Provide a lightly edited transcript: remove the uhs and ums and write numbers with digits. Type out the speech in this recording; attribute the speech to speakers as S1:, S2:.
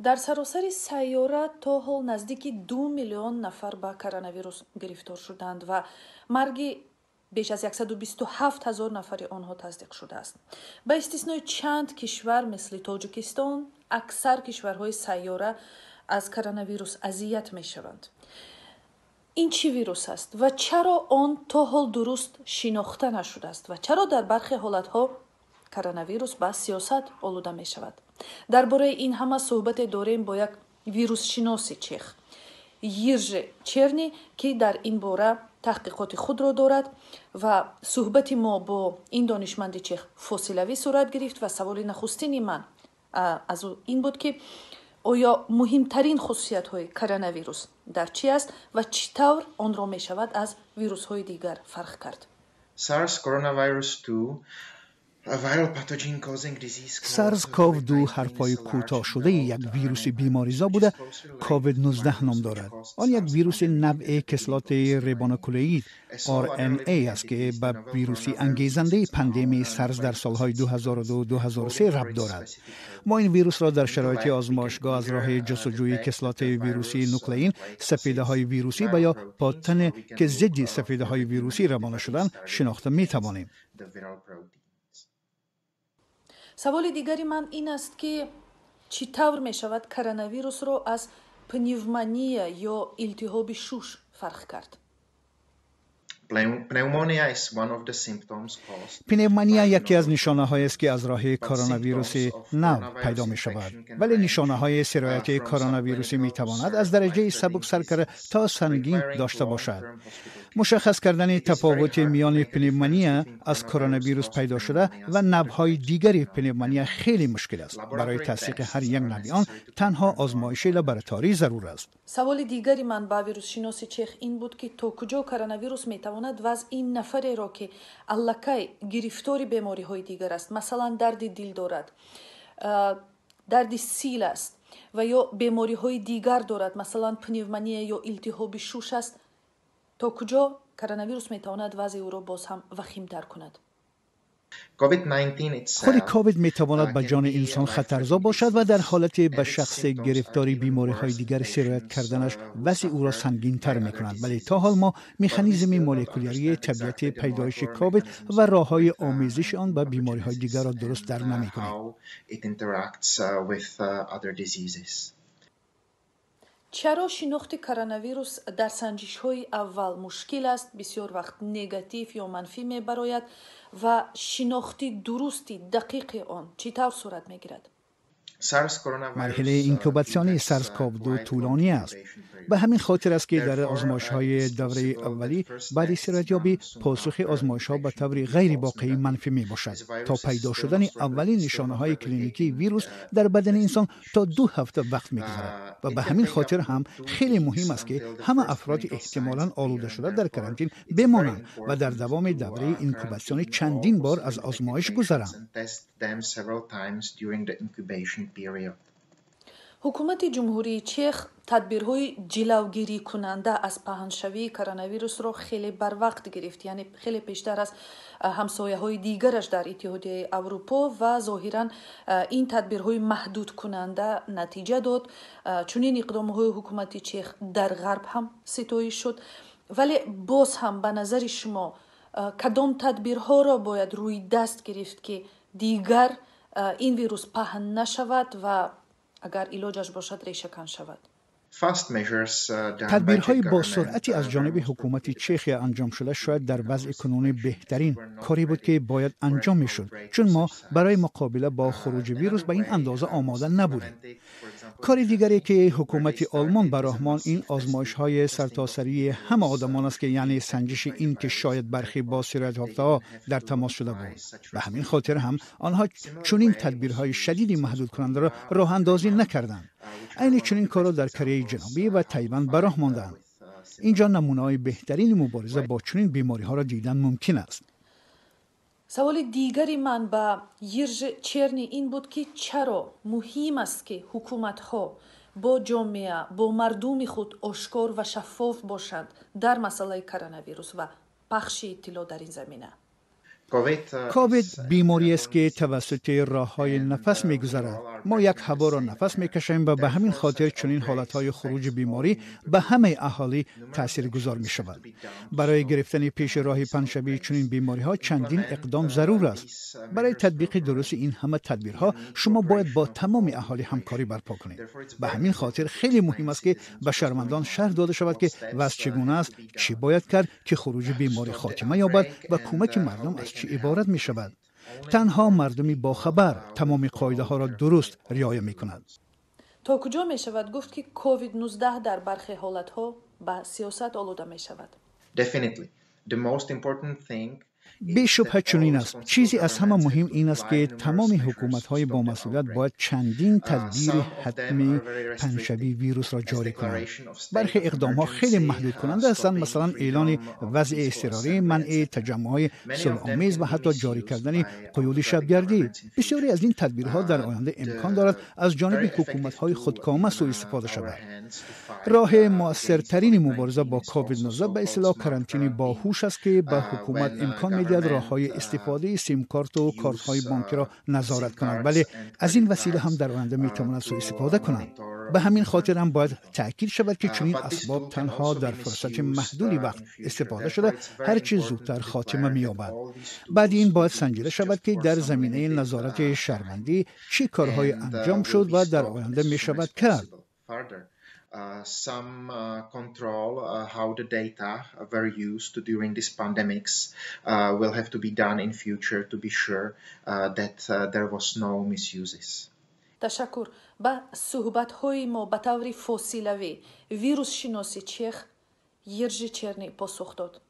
S1: Дар саросари сайёра то ҳол наздики 2 миллион нафар ба коронавирус гирифтор шуданд ва марги беш аз 127 ҳазор нафари онҳо тасдиқ шудааст. Ба истиснои чанд кишвар, мисли Тоҷикистон, аксар кишварҳои сайёра аз коронавирус азият мешаванд. Ин чӣ вирус аст ва чаро он то ҳол дуруст шинохта нашудааст ва чаро дар бархе ҳолатҳо коронавирус ба сиёсат олуда мешавад? Дар бораи ин ҳама суҳбате дорем бо як вирусшиноси чех, Йиржи Черни, ки дар ин бора таҳқиқоти худро дорад. Ва суҳбати мо бо ин донишманди чех фосилавӣ сурат гирифт ва саволи нахустини ман аз ӯ ин буд, ки оё муҳимтарин хусусиятҳои коронавирус дар чӣ аст ва чӣ тавр онро мешавад аз вирусҳои дигар фарқ кард?
S2: SARS coronavirus 2.
S3: سارس کوو 2 حرفهای کوتاه شده یک ویروس بیماریزا بوده، کووید 19 نام دارد. آن یک ویروس نوع کسلات ریبونوکلئید RNA است که به ویروسی انگیزنده پندمی سارس در سالهای 2002-2003 ربط دارد. ما این ویروس را در شرایط آزمایشگاه از راه جستجوی کسلات ویروسی نوکلئین، سفیده های ویروسی و یا پاتن که ضد سفیده های ویروسی روانه شدن شناخته می توانیم.
S1: Саволи дигари ман ин аст, ки чӣ тавр мешавад коронавирусро аз пневмония ё илтиҳоби шуш фарқ кард?
S3: Пневмония яке аз нишонаҳоест, ки аз роҳи коронавируси нав пайдо мешавад, вале нишонаҳои сирояти коронавирусӣ метавонад аз дараҷаи сабук сар карда то сангин дошта бошад. Мушаххас кардани тафовути миёни пневмония аз коронавирус пайдо шуда ва навъҳои дигари пневмония хеле мушкил аст. Барои тасдиқи ҳар як навъи он танҳо озмоиши лабораторӣ зарур аст.
S1: Саволи дигари ман ба вирусшиноси чех ин буд, ки то куҷо коронавирус метавонад вазъи нафареро, ки аллакай гирифтори бемориҳои дигар аст, масалан, дарди дил дорад, дарди сил аст ва ё бемориҳои дигар дорад, масалан, пневмония ё илтиҳоби шуш аст, то куҷо коронавирус метавонад вазъи ӯро боз ҳам вахимтар кунад?
S3: Худи ковид метавонад ба ҷони инсон хатарзо бошад ва дар ҳолати ба шахси гирифтори бемориҳои дигар сироят карданаш вазъи ӯро сангинтар мекунад. Вале то ҳол мо механизми молекулярии табиати пайдоиши ковид ва роҳҳои омезиши он ба бемориҳои дигарро дуруст дарк намекунем.
S1: Чаро шинохти коронавирус дар санҷишҳои аввал мушкил аст, бисёр вақт негатив ё манфӣ мебарояд ва шинохти дурусти дақиқи он чӣ тавр сурат мегирад?
S3: Марҳилаи инкубатсионии сарс ков 2 тӯлонӣ аст. Ба ҳамин хотир аст, ки дар озмоишҳои давраи аввалӣ баъди сироятёбӣ посухи озмоишҳо ба таври ғайривоқеӣ манфӣ мебошад. То пайдо шудани аввалин нишонаҳои клиникии вирус дар бадани инсон то 2 ҳафта вақт мегузарад ва ба ҳамин хотир ҳам хеле муҳим аст, ки ҳама афроди эҳтимолан олуда шуда дар карантин бемонанд ва дар давоми давраи инкубатсионӣ чандин бор аз озмоиш гузаранд.
S1: Ҳукумати Ҷумҳурии Чех тадбирҳои ҷилавгирикунанда аз паҳншавии коронавирусро хеле барвақт гирифт, яъне хеле пештар аз ҳамсояҳои дигараш дар Иттиҳодияи Аврупо, ва зоҳиран ин тадбирҳои маҳдудкунанда натиҷа дод. Чунин иқдомҳои ҳукумати чех дар Ғарб ҳам ситоиш шуд. Вале боз ҳам, ба назари шумо, кадом тадбирҳоро бояд рӯи даст гирифт, ки дигар ин вирус паҳн нашавад ва агар илоҷаш бошад, решакан шавад?
S3: Тадбирҳои бо суръати аз ҷониби ҳукумати Чехия анҷом шуда шояд дар вазъи кунунӣ беҳтарин коре буд, ки бояд анҷом мешуд, чун мо барои муқобила бо хуруҷи вирус ба ин андоза омода набудем. Кори дигаре, ки ҳукумати Олмон ба роҳ монд, ин озмоишҳои сартосарии ҳама одамон аст, ки яъне санҷиши ин ки шояд бархе бо сироятёфтаҳо дар тамос шуда буд. Ба ҳамин хотир ҳам онҳо чунин тадбирҳои шадиди маҳдудкунандаро роҳандозӣ накарданд. Айни чунин корро дар Кореяи Ҷанубӣ ва Тайван ба роҳ мондаанд. Инҷо намунаҳои беҳтарини мубориза бо чунин бемориҳоро дидан мумкин аст.
S1: Саволи дигари ман ба Йиржи Черни ин буд, ки чаро муҳим аст, ки ҳукуматҳо бо ҷомеа, бо мардуми худ ошкор ва шаффоф бошанд дар масъалаи коронавирус ва пахши иттилоъ дар ин замина?
S3: کووید بیماری است که توسط راه های نفس میگذرد. ما یک هوا را نفس میکشیم و به همین خاطر چنین حالت های خروج بیماری به همه اهالی تاثیر گذار می شود. برای گرفتن پیش راه پهن‌شوی چنین بیماری ها چندین اقدام ضرور است. برای تطبیق درست این همه تدبیرها شما باید با تمام اهالی همکاری برپا کنید. به همین خاطر خیلی مهم است که به شهروندان شرح داده شود که وضع چگونه است، چی باید کرد که خروج بیماری خاتمه یابد و کمک مردم از چی عبارت می شود. تنها مردمی با خبر تمام قاعده ها را درست رعایت می کند.
S1: То куҷо мешавад гуфт, ки COVID-19 дар бархе ҳолатҳо ба сиёсат олуда мешавад?
S2: Definitely. The most important thing
S3: бешубҳа чунин аст. Чизе аз ҳама муҳим ин аст, ки тамоми ҳукуматҳои бомасъулият бояд чандин тадбири ҳатми паҳншавии вирусро ҷорӣ кунанд. Бархе иқдомҳо хеле маҳдудкунанда ҳастанд, масалан, эълони вазъи изтирорӣ, манъи таҷаммуъҳои сулҳомез ва ҳатто ҷорӣ кардани қуюди шабгардӣ. Бисёре аз ин тадбирҳо дар оянда имкон дорад аз ҷониби ҳукуматҳои худкома сӯистифода шавад. Роҳи муассиртарини мубориза бо COVID-19 ба истилоҳ карантини боҳуш аст, ки ба ҳукумат имкон медиҳад роҳҳои истифодаи симкорту картҳои бонкиро назорат кунад, вале аз ин васила ҳам дар оянда метавонад сӯистифода кунанд. Ба ҳамин хотир ҳам бояд таъкид шавад, ки чунин асбоб танҳо дар фурсати маҳдуди вақт истифода шуда, ҳарчи зудтар хотима меёбад. Баъди ин бояд санҷида шавад, ки дар заминаи назорати шаҳрвандӣ чӣ корҳое анҷом шуд ва дар оянда мешавад кард.
S2: Some control how the data were used during these pandemics will have to be done in future to be sure that there was no misuses.
S1: Ташаккур. Ба суҳбатҳои мо ба таври фосилавӣ вирусшиноси чех Йиржи Черни посух дод.